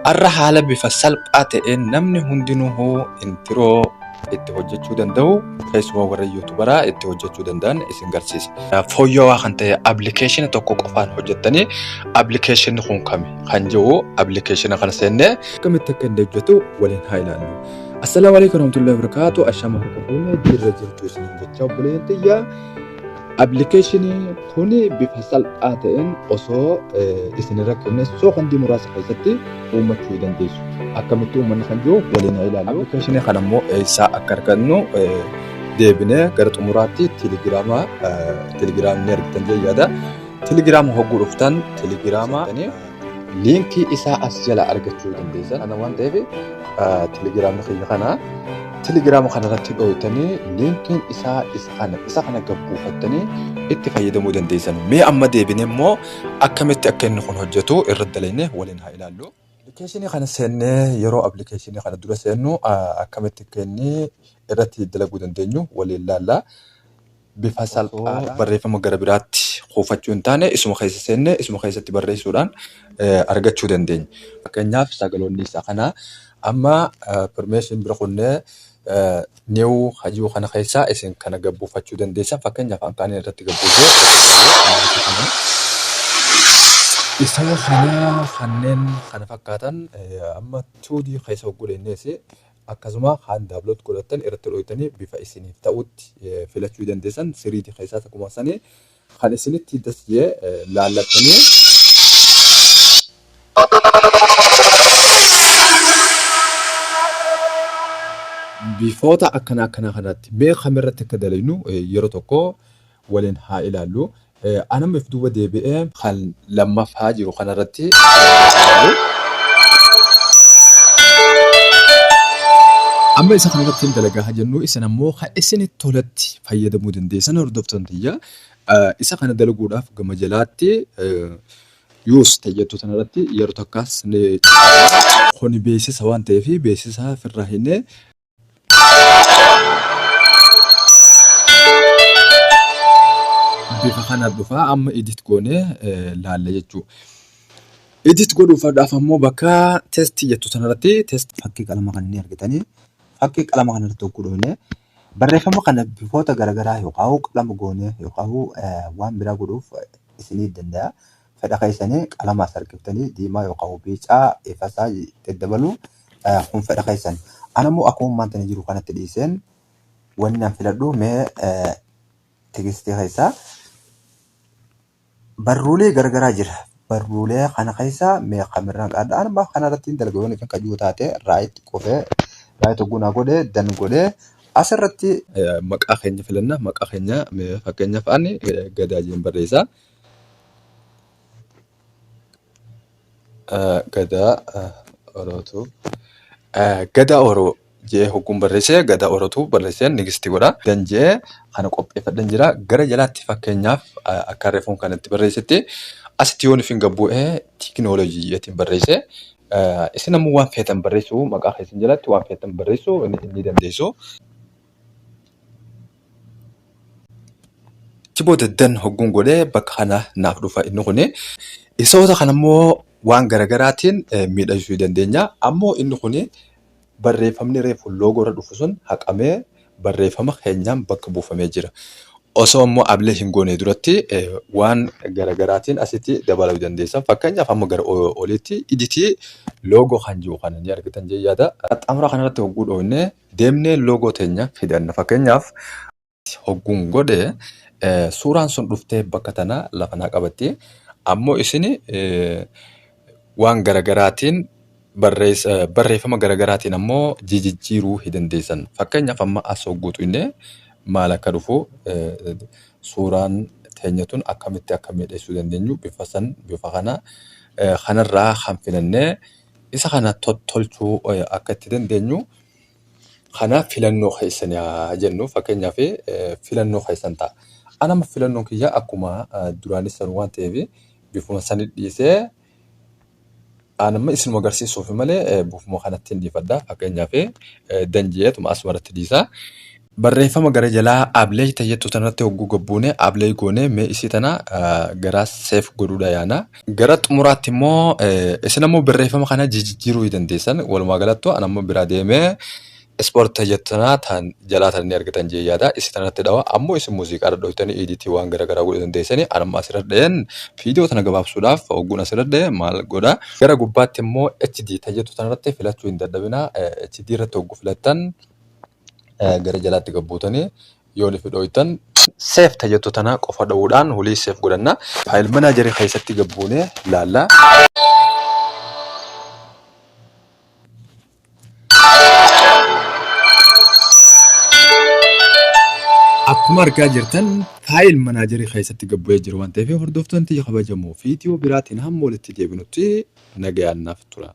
Har'a haala bifa salphaa ta'een namni hundinuu intro itti hojjechuu danda'u keessumaa warra yuutubaraa itti hojjechuu danda'an isin garsiisa. Fooyya'aa kan ta'e appilikeeshina tokko qofaan hojjettanii appilikeeshinni kun kami kan jiru appilikeeshina kana seennee akkamitti akka inni hojjetu waliin haa ilaallu. Assalaamu alaikum warahmatullahi wabarakatuh. Ashama harka fuunee jirra jirtu isiniin jecha obboleeyyan tiyya. Appilikeeshinii kun bifa salphaa ta'een osoo isin hin rakkifne sookondii muraasa keessatti uummachuu dandeessu. Akkamitti uummanni kan jiru waliin haa ilaallu. Appilikeeshinii kana immoo eessaa akka argannu deebinee gara xumuraatti telegiraama telegiraama ni argitan jedhee yaada. Telegiraama hogguu dhuftan telegiraama liinkii isaa as jala argachuu dandeessan. Kana waan ta'eef telegiraamni keenya kana telegiraama kanarratti dhooytanii liinkiin isaa isa kana isa kana gabbuufattanii itti fayyadamuu dandeessan. Mee amma deebinee immoo akkamitti akka inni kun hojjetu irratti dalagnee waliin haa ilaallu. Appilikeeshinii kana seennee yeroo appilikeeshinii kana dura seennu akkamitti akka inni irratti dalaguu dandeenyu waliin laalla. Bifa salphaa barreeffama gara biraatti kuufachuu hin taane isuma keessa seennee isuma keessatti barreessuudhaan argachuu dandeenya. Fakkeenyaaf sagaloonni isaa kana amma permission bira kunnee new hajuu kana keessaa isin kana gabbuufachuu dandeessan. Fakkeenyaaf an kaaniin irratti gabbuusee isa kana kanneen kana fakkaatan amma 2D keessa hogguu deennees akkasuma kan download godhattan irratti dhoytanii bifa isiniif ta'utti filachuu dandeessan. 3D keessaas akkuma sanii kan isinitti das jee laallattanii bifoota akkana akkanaa kanatti mee kamirratti akka dalaynu yeroo tokko waliin haa ilaallu. Anam if duuba deebi'ee kan lammaffaa jiru kanarratti amma isa kanarratti hin dalagaa haa jennu isin ammoo kan isinitti toletti fayyadamuu dandeessan hordoftoon tiyya. Isa kana dalaguudhaaf gama jalaatti use tayyattu sanarratti yeroo takkaas ni kuni beeksisa waan ta'eef beeksisa ofirraa hinnee bifa kana dhufa amma edit goonee laalla jechuudha. Edit godhuudhaaf ammoo bakka test jettu sanarratti test Fakkii qalama kan inni argitanii fakkii qalama kana irratti hogguu dhoofne barreeffama kana bifoota garaagaraa yookaan qalama goonee yookaan waan biraa godhuuf isinii danda'a. Fedha keessanii qalama as harkiftanii diimaa yookaan biicaa ifasaa daddabaluu kun fedha keessan. Ana immoo akkuma maanta jiru kanatti dhiiseen wanni an filadhu mee tekstii keessaa barruulee garagaraa jira. Barruulee kana keessa mee kamirraan qaadha. An amma kanarratti hin dalaga yoon kan jiru taate right qofee right hogguu naa godhee dan godhee asirratti maqaa keenya filanna. Maqaa keenya fakkeenyaaf ani Gadaa jeen barreessa. Gadaa Orootu Gadaa Oroo jee hogguun barreessee Gadaa Orootu barreessee nigisti godha. Dan jee kana qopheeffadhan jira. Gara jalaatti fakkeenyaaf akka reefuun kanatti barreessetti asitti yoon ifin gabbu'ee teekinooloojii jeetiin barreesse. Isin ammoo waan feetan barreessuu maqaa keessan jalatti waan feetan barreessuu ni dandeessu. Achi booda dan hogguun godhee bakka kana naaf dhufa inni kuni. Isoota kana immoo waan garaagaraatiin miidhagsuu dandeenya. Ammoo inni kuni barreeffamni reefu loogoo irra dhufu sun haqamee barreeffama keenyaan bakka buufamee jira. Osoo immoo ablee hin goone duratti waan garaagaraatiin asitti dabaluu dandeessa. Fakkeenyaaf amma gara oliitti iditii loogoo kan jiru kana ni argitan jee yaada. Qaxxaamura kanarratti hogguu dhoofne deemnee loogoo teenya fidanna. Fakkeenyaaf hogguun godhe suuraan sun dhuftee bakka tana lafa naa qabatti. Ammoo isin waan garagaraatiin barreeffama garagaraatiin ammoo jijijjiiruu hin dandeessan. Fakkeenyaaf amma as hogguu tuqne maal akka dhufu suuraan teenya tun akkamitti akka miidhagsuu dandeenyu bifa san bifa kana kanarraa kan filannee isa kana tottolchuu akka itti dandeenyu kana filannoo keessan haa jennu. Fakkeenyaaf filannoo keessan ta'a. Ani amma filannoon kiyya akkuma duraanis san waan ta'eef bifuma sani dhiisee ani amma isinuma agarsiisuuf malee bifuma kanatti hin dhiifadha. Fakkeenyaaf danji'eetuma asumarratti dhiisa. Barreeffama gara jalaa apply tayyattu tanarratti hogguu gabbuune apply goone mee isii tana gara save godhuudha yaana. Gara xumuraatti immoo isin ammoo barreeffama kana jijjiiruu dandeessan. Walumaa galattu an ammoo biraa deemee ispoortii tayyattu tana tan jalaa tan ni argatan jee yaada. Isii tanatti dhawa. Ammoo isin muuziqaa dhadhooftanii edit waan garaagaraa godhuu dandeessanii. An amma asirra dhaheen viidiyoo tana gabaabsuudhaaf hogguun asirra dhahe maal godha. Gara gubbaatti immoo HD tayyattu tanarratti filachuu hin dadhabina. HD irratti hogguu filattan gara jalaatti gabbuutanii yoo ni fidhooytan save tayyattu tana qofa dha'uudhaan hulii save godhanna. File manager keessatti gabbuunee laalla. Akkuma argaa jirtan file manager keessatti gabbu'ee jiru waan ta'eef, hordoftoonni kabajamoo, viidiyoo biraatiin hamma walitti deebinutti nagayaan naaf tura.